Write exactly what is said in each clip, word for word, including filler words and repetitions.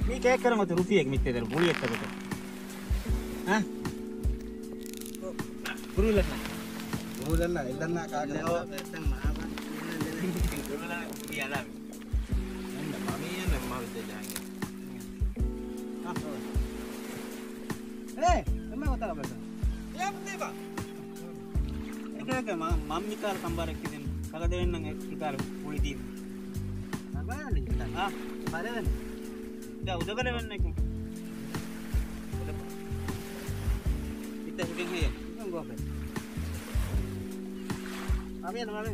މީ ކޭކް ކަރަން އޮތީ ރުފިޔެއް މިއްތެދެރު ބުޅިއެއްތަ ގޮތަށް. ހަ؟ ކުރުލަންނަ. ކުރުލަންނަ، އެއްލަންނާ ކާކަށް. ކުރުލަން ކުރި އަލާ. އެންނަ މަމީ އެންނަ މަވިތެ ޖާގެ. އޭ، އެންމެ ގޮތަށް ބަސް. އެކޭކޭ މަ-، މަންމިކާރު ކަނބާރެއް ކިދިން ކަގަދެވެންނަށް އެކިކާރު ކުޅިދީން. ކަނބާރަށް ނިކިތާ؟ އާ. ބަލެވެން. ދާ އުދަގަލެވެންނެކު. އިތަ ހިގެން ހެޔެ. ހިގެން ގޮބެ. އަމިއަން މަމި.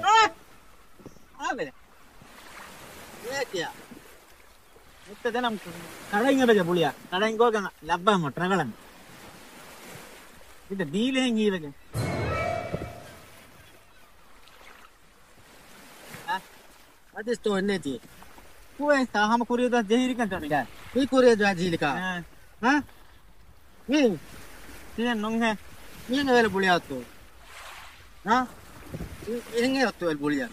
އާ! އާ ބެލެ. އޭ ކިޔާ. އެއްތަ ދެނަމް ކަޅައިން އެބަޖެ ބުޅިޔާ. ކަޅައިން ގޯގަން ލައްބާމަ ޓްރަގަޅަން. އިތަ ދީލެހެން ހީވެގެ. އަ؟ އަދިސް ތޯ އެންނޭތީ. ކުވެ ތާ ހަމަ ކުރިޔަ ދުވަސް ޖެހިރިކަން ކަމެއް. ކުއި ކުރިޔަ ދުވަސް ޖެހިލިކާ. އަ. ހަ؟ މީ؟ ތިޔަ ނުންހެ. މީން ވެލެ ބުޅިޔާ އޮއްތޯ. ހަ؟ މިހެން އެ އޮއްތޯ ވެލެ ބުޅިޔާ.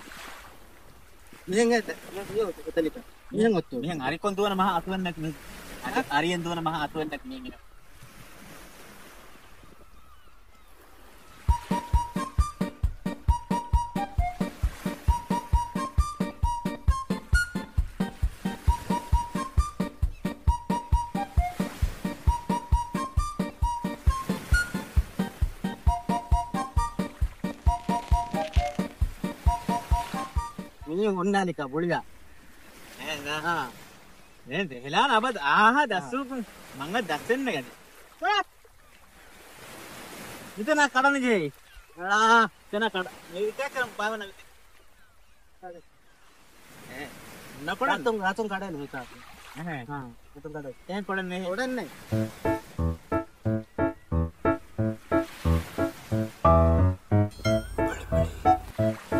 މިހެން އެ ދެ-، މި-، މި އޮތަލިކަ. މިހެން އޮއްތޯ. މިހެން އަރިކޮން ދުވަނަ މަހާ އަތުވެންނަކި މި. އަރި-، އަރިއެން ދުވަނަ މަހާ އަތުވެންނަކި މީ މި. މިނި އޮންނާނިކާ ބުޅިޔާ. އެ، ނާ. އާ. އެ، ދެހިލާން އަބަދު އާހާ އާ. ދަސޫކުން މަންގަ ދަސެންނެގަނެ. އާ. މިތަނާ ކަޑަނި ޖެހި. އާ. ތެނާ ކަޑަ. މި ވިތާކަރަން ބާވަނަ ވިތި. އެ، ނަކޮޑަން. ރަތުން، ރަތުން ކަޑައިން ހިތާ. އެހެ. ހާ، ރަތުން ކަޑައި. އެހެން ކޮޑަން ނެހެ. ކޮޑަން ނެ.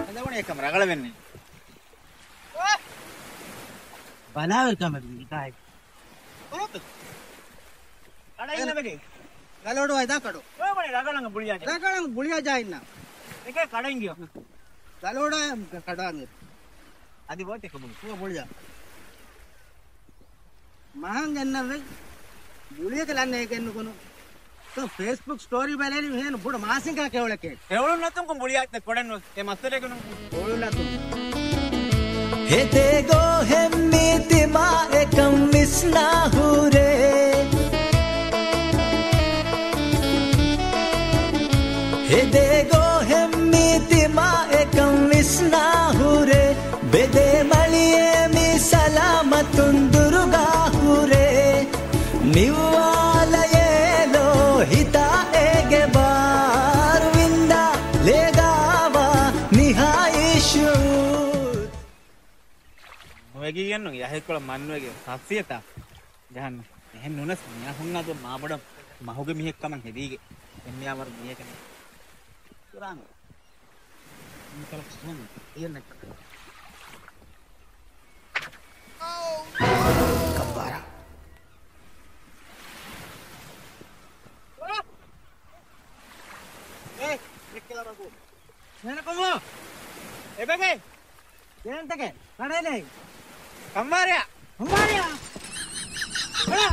އެދަވަނީ އެކަމް ރަގަޅަވެންނެ. ބަލާވެރި ކަމެއް ހިތާއެއް. ކަޑައިން ނަމެގެ. ގަލޯޑު އައިދާ ކަޑު. ކޯބަނެ ރަގަޅަން ބުޅިޔާ ޖާ. ރަގަޅަން ބުޅިޔާ ޖާ އިންނަ. އެކޭ ކަޑައިން ގިޔޯ. ގަލޯޑު ކަޑު އަން. އަދި ވޯޓެކަ ބުނި. ކޯ ބުޅިޔާ. މާން ގެންނަވެ. ބުޅިޔަކަ ލަންނޭ ގެންނުކުނު. ތޯ ފޭސްބުކް ސްޓޯރީ ބަލައިލި މިހެން ބުޑު މާސިންގާ ކެވޮޅެކޭ. ކެވޮޅުން ނަތުން ކުން ބުޅިޔާ ތެ ކޮޑެން ނު. ކެ މައްސަލައެކު ނު. ކެވޮޅުން ނަތުން. ހެދޭގޯ ހެންމީތި މާ އެކަން ވިސްނާ ހުރޭ. ހެދޭގޯ ހެންމީތި މާ އެކަން ވިސްނާ ހުރޭ. ބެދޭ މަޅިއޭ މި ސަލާމަތުން ދުރުގާ ހުރޭ. ނިއްވާލަޔޭ ލޯ ހިތާ އޭގެ ބާރު ވިންދާ ލޭގާވާ ނިހާއީ ޝުއޫރު. ނުވެގިގެންނު ޔަހެއްކޮޅަށް މަންނުވެގެ ޝަޚްޞިއްޔަތާ ޖަހަން. އެހެން ނުނަސް މިޔާ ހުންނާ ދެ މާބޮޑަށް މަހުގެ މީހެއް ކަމަށް ހެދީގެ. އެންމެޔާ ވަރު މީހެކަނި. ކުރާން. މިކަލަ ކުރާން. އިޔަން ނެއްކަ. ކައްބާރާ. އޭ، މިކަލަ ރަގޫ. ނޭނަކުމު. އެބަގެ. ދޭންތަކެއް ކަނޑޭނެ. ކައްމާރިއާ. ކައްމާރިއާ. އަޅާ.